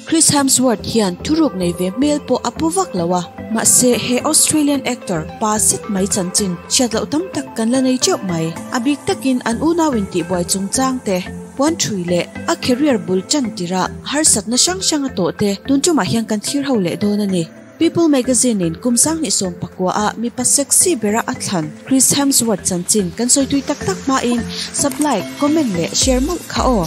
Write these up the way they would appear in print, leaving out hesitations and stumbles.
Chris Hemsworth hian thuruk nei ve hmel pawh a pu vak lo a, mahse he Australian actor pa zet mai chanchin hriat loh tam tak kan la nei teuh mai. A bik takin an unau intihbuai chungchang te, puan thui leh a career bul tan tirah harsatna hrang hrang a tawh te tun tumah hian kan thlir ho leh dawn a ni. People magazine in kum 2019 a mipa sexy bera a thlan Chris Hemsworth chanchin kan sawi tui tak tak hmain sub like, comment leh share mawlh kha aw.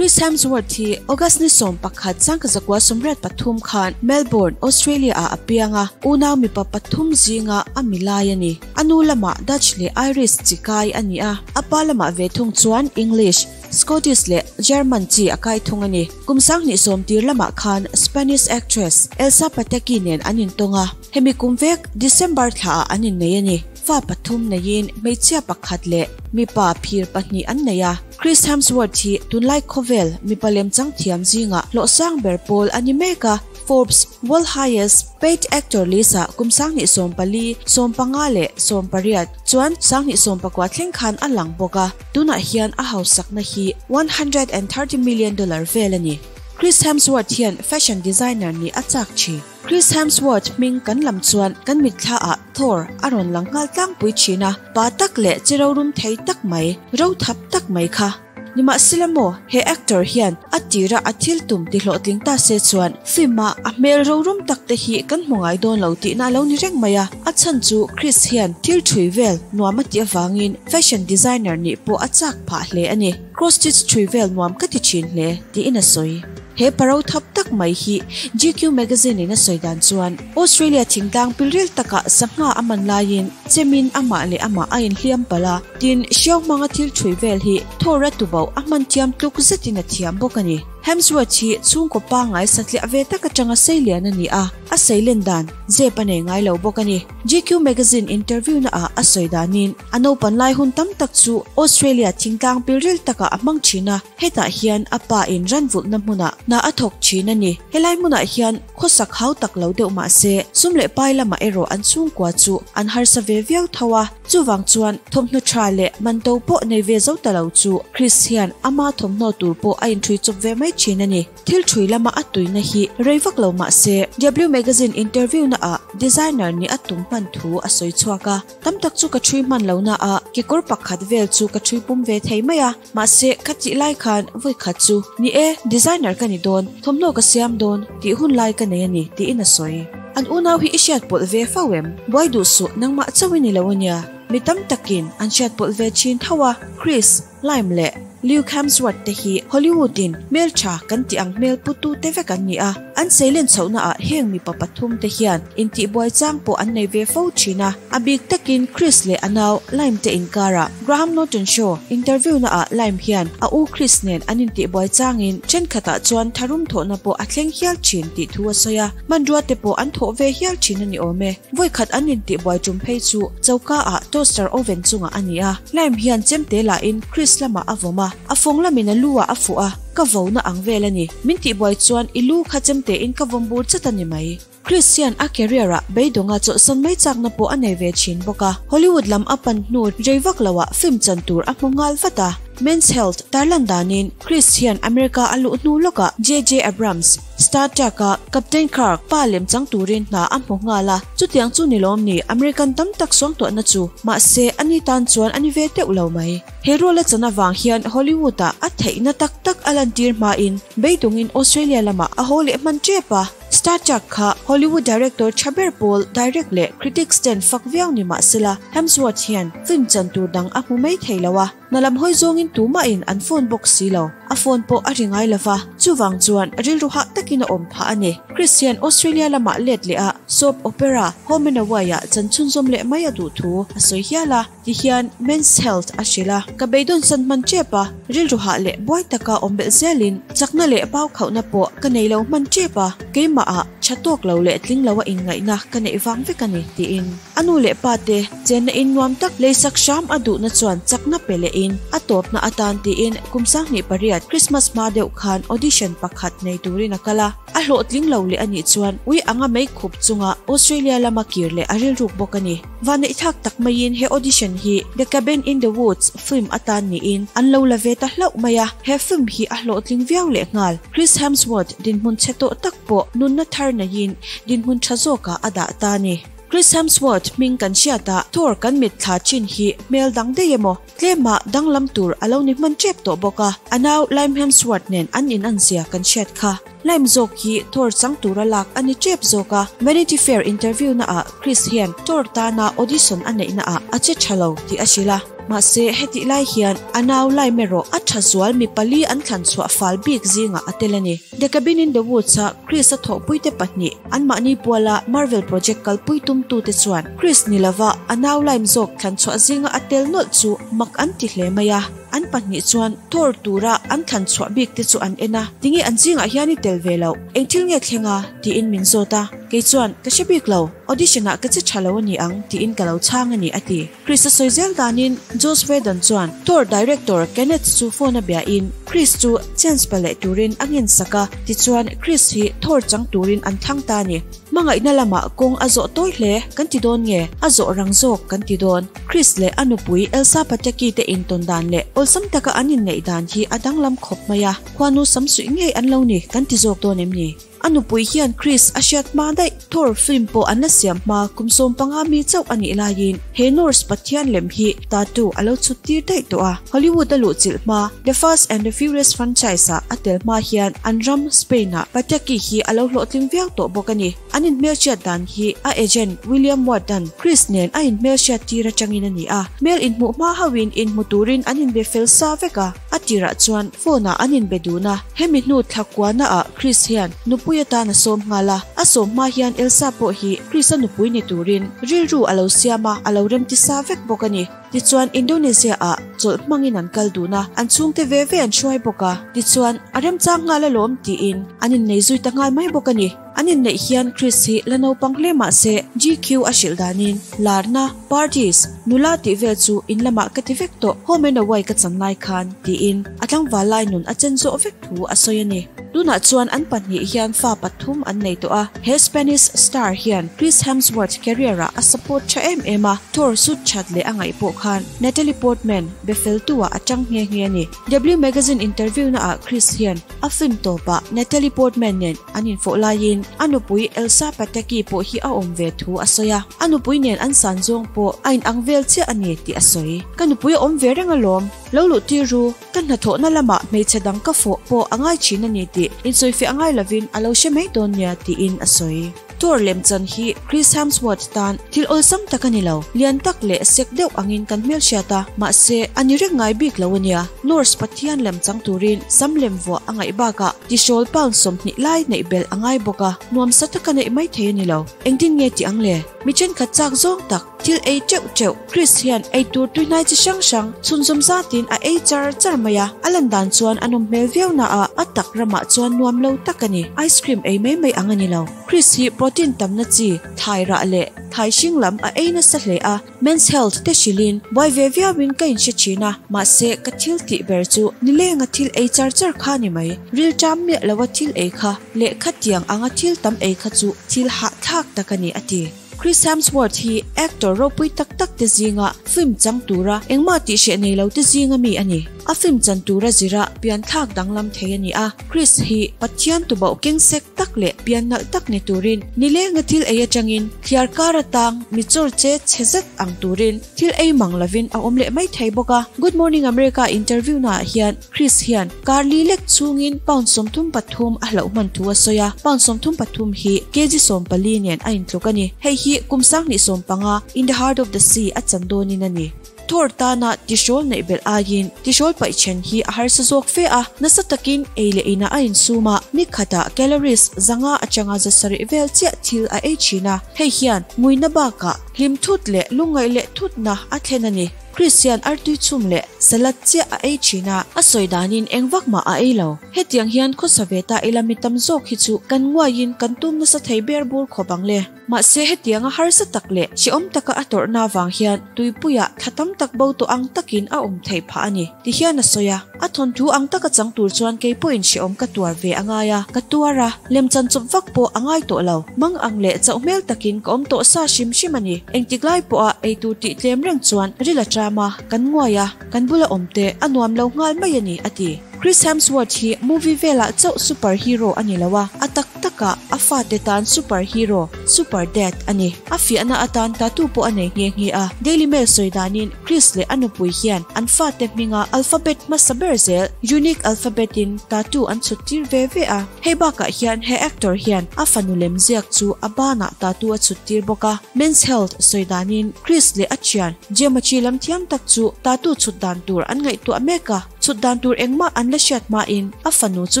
Chris Hemsworth hi August ni 11 1983 khan Melbourne, Australia ah a piang a, unau mipa pathum zinga a milai a ni. A nu lamah Dutch leh Irish chi kai a ni a, a pa lamah ve thung chuan English, Scottish leh German chi a kai thung a ni. Kum 2010 tir lamah khan Spanish actress Elsa Pataky nen an intawng a, hemi kum vek December thlaah an innei a ni. Fa pathum neiin hmeichhia pakhat leh mipa phir pahnih an nei a. Chris Hemsworth hi tunlai khawvel mipa lemchang thiam zingah hlawhsang ber pawl a ni mek a, Forbes World Highest Paid Actor list ah kum 2014, 15 leh 18 chuan 2019 thleng khan a lang bawk a, tunah hian a hausakna hi $130 million vel a ni. Chris Hemsworth hian fashion designer nih a chak thin. Chris Hemsworth hming kan lam chuan kan mitthla ah Thor a rawn lang nghal tlangpui thin a, pa tak leh chi rorum thei tak mai, ro thap tak mai kha. Nimahsela maw, he actor hian a tira a thil tum ti hlawhtling ta se chuan film ah a hmel rorum tak te hi kan hmu ngai dawn lo tihna a lo ni reng mai a. A chhan chu Chris hian thil thui vel nuam a tih avangin fashion designer nih pawh a chak phah hle a ni. Cross stitch thui vel nuam ka ti thin hle, tiin a sawi. He paro thap tak mai hi GQ magazine in a sawi dan chuan Australia thingtlang pilril takah sangha a man laiin chemin amah leh amah a inhliam palh a, tin hriau hmanga thil thui vel hi Thor a tubauh a hman thiam tluk zetin a thiam bawk a ni. Hemsworth hi chhungkaw pangngai satliah ve tak atanga seilian a ni a, a seilen dan zep a nei ngai lo bawk a ni. GQ magazine interview na ah a sawi danin a naupan lai hun tam tak chu Australia thingtlang pilril takah a hmang thin a, Hetah hian a pa in ranvulhna hmunah hna a thawk thin a ni. Helai hmunah hian khawsak hau tak lo deuh mah se, sum leh pai lamah erawh an chhungkua chu an harsa ve viau tho a. Chuvang chuan thawmhnaw tha leh manto pawh nei ve zo ta lo chu Chris hian ama thawmhnaw tur pawh a inṭhui chawp ve mai thin a ni. Thil ṭhui lama a tuina hi rei vak lo mah se, W Magazine interview na ah designer nih a tum hman thu a sawi chhuak a. Tam tak chu ka ṭhui hman lo na a, kekawr pakhat vel chu ka ṭhui pum ve thei mai a. Mahse, ka tih lai khan vawi khat chu, Ni e, designer ka ni dawn, thawmhnaw ka siam dawn, tih hun lai ka nei a ni, tiin a sawi. An unau hi i hriat pawlh ve fo em? Buai duh suh, nangmah chauh i ni lo a nia. Mi tam takin an hriat pawlh ve thin tho a, Chris, Lime leh Luke Hemsworth te hi Hollywood in hmeltha kan tih ang hmel putu te vek an ni a, an seilen chhohna ah heng mipa pathum te hian intihbuai chang pawh an nei ve fo thin a, a bik takin Chris leh a nau Lime te inkarah Graham Norton Show interview na ah Lime hian a u Chris nen an intihbuai changin thenkhatah chuan tharum thawhna pawh a thleng hial thin tih thu a sawi a, hmanrua te pawh an thawh ve hial thin a ni awm e. Vawikhat an intihbuai tum phei chu choka ah toaster oven chungah a ni a, Lime hian chemte lahin Chris lamah a vawm a, a fawng lamin a lu ah a fuh a, ka vo na ang vel a ni. Min tihbuai chuan i lu kha chemte in ka vawm bur chat a ni mai. Chris hian a career ah beidawnga chawlhsan mai chakna pawh a nei ve thin bawk a, Hollywood lam a pan hnu rei vak loah film chan tur a hmu nghal vat a. Men's Health tarlan danin Chris hian America a luh hnu lawkah JJ Abrams, Star Trek a Captain Kirk pa lemchang turin hna a hmu nghal a, chutiang chu ni lawm ni American tam tak suangtuahna chu, mahse ani tan chuan a ni ve teuh lo mai. He role a chan avang hian Hollywood ah a theihna tak tak a lantir hmain beidawngin Australia lamah a haw leh hman tep a. Star Trek kha Hollywood director tha ber pawl direct leh critics ten fak viau ni mahsela Hemsworth hian film chan tur dang a hmu mai thei lo a, hna lam hawi zawngin tumahin an phone bawk si lo. A phone pawh a ri ngai lova, chuvang chuan rilru hah takin a awm phah a ni. Chris hian Australia lamah let leh a soap opera Home and Away ah chan chhunzawm leh mai a duh thu a sawi hial a. Tihian Men's Health a hrilh a, ka beidawn san hman tep a, rilru hah leh buai taka awm belh zelin chakna leh pau khauhna pawh ka nei lo hman tep a, keimahah tha tawk lo leh tling lo a inngaihna ka neih vang vek a ni, tiin. A nu leh pa te chenna in nuam tak leisak hram a duhna chuan chakna pe lehin. lehin a tawpna atan tiin kum 2008 Christmas hma deuh khan audition pakhat nei turin a kal a. A hlawhtling lo leh a nih chuan ui anga mei khup chunga Australia lama kir leh a rilruk bawk a ni. Vanneihthak tak maiin he audition hi The Cabin in the Woods film atan niin an lo la ve ta hlauh mai a, he film hi a hlawhtling viau leh nghal. Chris Hemsworth dinhmun chhe tawh tak pawh nunna thar neiin dinhmun tha zawkah a dah ta a ni. Chris Hemsworth hming kan hriat a, Thor kan mitthla chin hi hmel dang daih emaw? Tlema danglam tur a lo ni hman tep tawh bawk a, a nau Lime Hemsworth nen an in an zia kan hriat kha. Lime zawk hi Thor chang tura lak a ni tep zawk a, Vanity Fair interview na ah Chris hian Thor tana audition a neih na ah a che tha lo tih a hrilh a. Mahse hetih lai hian a nau Lime erawh a tha zual mi pali an thlan chhuah fal bik zingah a tel a ni. The Cabin in the Woods a Chris a thawhpuite pahnih anmahni puala Marvel project kalpui tumtute chuan Chris ni lova a nau Lime zawk thlan chhuah zinga a tel nawlh chu mak an ti hle mai a. An pahnih chuan Thor tura an thlan chhuah bik te chu an en a, Tinge an zingah hian i tel ve loh? Eng thil nge thleng a? tiin min zawt a. Kei chuan, Ka hre bik lo, audition ah ka che tha lo a ni ang tiin ka lo chhang a ni a ti. Chris a sawi zel danin Joss Whedon chuan Thor director Kenneth chu phone a biahin Chris chu chance pe leh turin a ngen sak a, tichuan Chris hi Thor chang turin an thlang ta a ni. Hmangaihna lamah kawng a zawh tawi hle kan ti dawn nge a zawh rang zawk kan ti dawn? Chris leh a nupui Elsa Pataky te intawn dan leh awlsam taka an inneih dan hi a danglam khawp mai a, khuanu samsuih ngei an lo ni kan ti zawk dawn em ni? A nupui hian Chris a hriat hma daih. Thor film pawh an la siam hma kum 15 mi chauh a nih laiin he Norse pathian lem hi tattoo a lo chhut tir daih tawh a. Hollywood a luhchilh hma The Fast and the Furious franchise ah a tel hma hian an ram Spain ah Pataky hi a lo hlawhtling viau tawh bawk a ni. An inhmelhriat dan hi a agent William Ward-a'n Chris nen a inhmelhriat tir atangin a ni a. Hmel inhmuh hma hauhin inhmu turin an inbe fel sa vek a. A tirah chuan phone ah an inbe dun a, hemi hnu thla kuana ah Chris hian nupui atan a sawm nghal a, a sawm hma hian Elsa pawh hi Chris a nupui ni turin rilru a lo siam a, a lo remti sa vek bawk a ni. Tichuan Indonesia ah chawlh hmangin an kal dun a, an chhungte ve ve an hruai bawk a, tichuan a remchang nghal alawm tiin an innei zui ta nghal mai bawk a ni. An inneih hian Chris hi la naupang hle mah se GQ a hrilh danin larna, parties, nula tih vel chu in lamah ka ti vek tawh, home and away ka chan lai khan, tiin a tlangval lai nun a chen zawh vek thu a sawi a ni. Tunah chuan an pahnih hian fa pathum an nei tawh a, he Spanish star hian Chris Hemsworth career-ah a support tha em em a, Thor sut that leh a ngaih pawh khan Natalie Portman be feltu-ah a tang nghe nghe a ni. W Magazine interview-naah Chris hian a film tawpah Natalie Portman nen An infawh laiin a nupui Elsa Pataky pawh hi a awm ve thu a sawi a, a nupui nen an san zawng pawh a inang vel chiah a ni tih a sawi. Ka nupui a awm ve reng alawm, lo luh tir ru, ka hnathawhna lamah hmeichhe dang ka fawh pawh a ngai thin a ni tih insawifiah ngai lovin a lo hre mai dawn nia tiin a sawi. Thor lemchan hi Chris Hemsworth tan thil awlsam tak a ni lo, lian tak leh sek deuh angin kan hmelhriat a, mahse a ni reng ngai bik lo a nia. Norse pathian lemchang turin sam lem vuah a ngaih bakah Tihrawl pound 20 lai neih belh a ngai bawk a, nuamsa taka neih mai thei a ni lo. Engtin nge tih ang le? Mi thenkhat chak zawng tak, thil ei teuh teuh. Chris hian ei tur tuihnai chi hrang hrang chhunzawm zatin a ei char char mai a, a lan dan chuan a nawm hmel viau na a, a tak ramah chuan nuam lo tak a ni. Ice cream ei mai mai ang a ni lo. Chris hi protein tamna chi, thai rah leh thai hring lam a ei nasa hle a. Men's Health te hrilhin buai ve viauin ka inhre thin a, mahse ka thil tih ber chu nilenga thil ei char char kha ni mai. Rilṭam miah loa thil ei kha leh khatiang anga thil tam ei kha chu thil hahthlak tak a ni, a ti. Chris Hemsworth hi actor ropui tak tak te zinga film chang tura engmah tih hreh nei lo te zinga mi a ni. A film chan tura zira pianthlak danglam thei a ni a, Chris hi Pathian tubauh keng sek tak leh pian nalh tak ni turin nilenga thil ei atangin thliar kar atang mi chawr che chhe zet ang turin thil ei mang lovin a awm leh mai thei bawk a. Good Morning America interview naah hian Chris hian kar li lek chhungin pound 33 a hlauh hman thu a sawi a, pound 33 hi kg 14 nen a intluk a ni. Hei hi kum 2015 In the Heart of the Sea a chan dawnin a ni. Thor tana tihrawl neih belh aiin tihrawl paih then hi a harsa zawk fe a, nasa takin ei leh inah a insum a, ni khatah calories 500 atanga 700 vel chiah thil a ei thin a, hei hian nguina bakah hlim thut leh lungngaih leh thutna a thlen a ni. Chris hian artui chhum leh salad chiah a ei thin a, a sawi danin eng vak mah a ei lo. Hetiang hian khawsa ve ta ila mi tam zawk hi chu kan nguaiin kan tum nasa thei ber bur khawp ang le. Mahse hetianga harsa tak leh hrehawm taka a tawrhna avang hian tuipuiah thla tam tak bo tawh ang takin a awm theih phah a ni, ti hian a sawi a. A thawnthu ang taka chang tur chuan kei pawhin hrehawm ka tuar ve a ngai a, ka tuar a, lemchan chawp vak pawh a ngai tawh lo. Mang ang leh chauh hmel takin ka awm tawh sa hrim hrim a ni. Engtik lai pawha eitur tih tlem reng chuan ril a ṭam a, kan nguai a, kan bula awm te a nuam lo nghal mai a ni, a ti. Chris Hemsworth hi movie velah chauh super hero a ni lo a, a tak takah a fate tan super hero, super dad, a ni. A fiahna atan tattoo pawh a nei nghe nghe a. Daily Mail sawi danin Chris leh a nupui hian an fate hminga alphabet hmasa ber zel, unique alphabet in tattoo an chhut tir ve ve a. Hei bakah hian he actor hian a fanu lemziak chu a banah tattoo a chhut tir bawk a. Men's Health sawi danin Chris leh a thian Jemachi lam thiam tak chu tattoo chhut dan tur an ngaihtuah mek a. Chhut dan tur engmah an la hriat hmain a fanu chu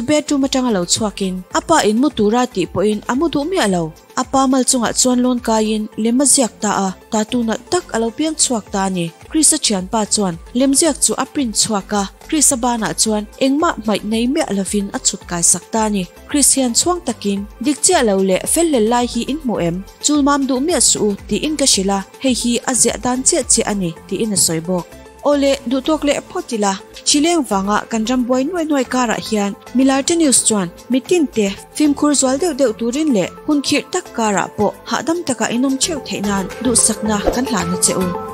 bedroom atanga lo chhuakin a pa in mu tura tih pawhin a mu duh miah lo. A pa mal chungah chuan lawn kaiin lem a ziak ta a, tattoo nalh tak a lo piang chhuak ta a ni. Chris-a thianpa chuan lemziak chu a print chhuak a, Chris-a banah chuan engmah hmaih nei miah lovin a chhut kai sak ta a ni. Chris hian chhuang takin, Dik chiah lo leh fel hlel lai hi in hmu em? Chul mam duh miah suh u, tiin ka hrilh a, hei hi a ziah dan chiah chiah a ni, tiin a sawi bawk. Awle, duhtawk leh phawt ila, Chileng vanga kan ram buai nuai nuai karah hian Milarte News chuan mitin te fimkhur zual deuh deuh turin leh hun khirh tak karah pawh hahdam taka inawm theuh theih nan duhsakna kan hlahna che u.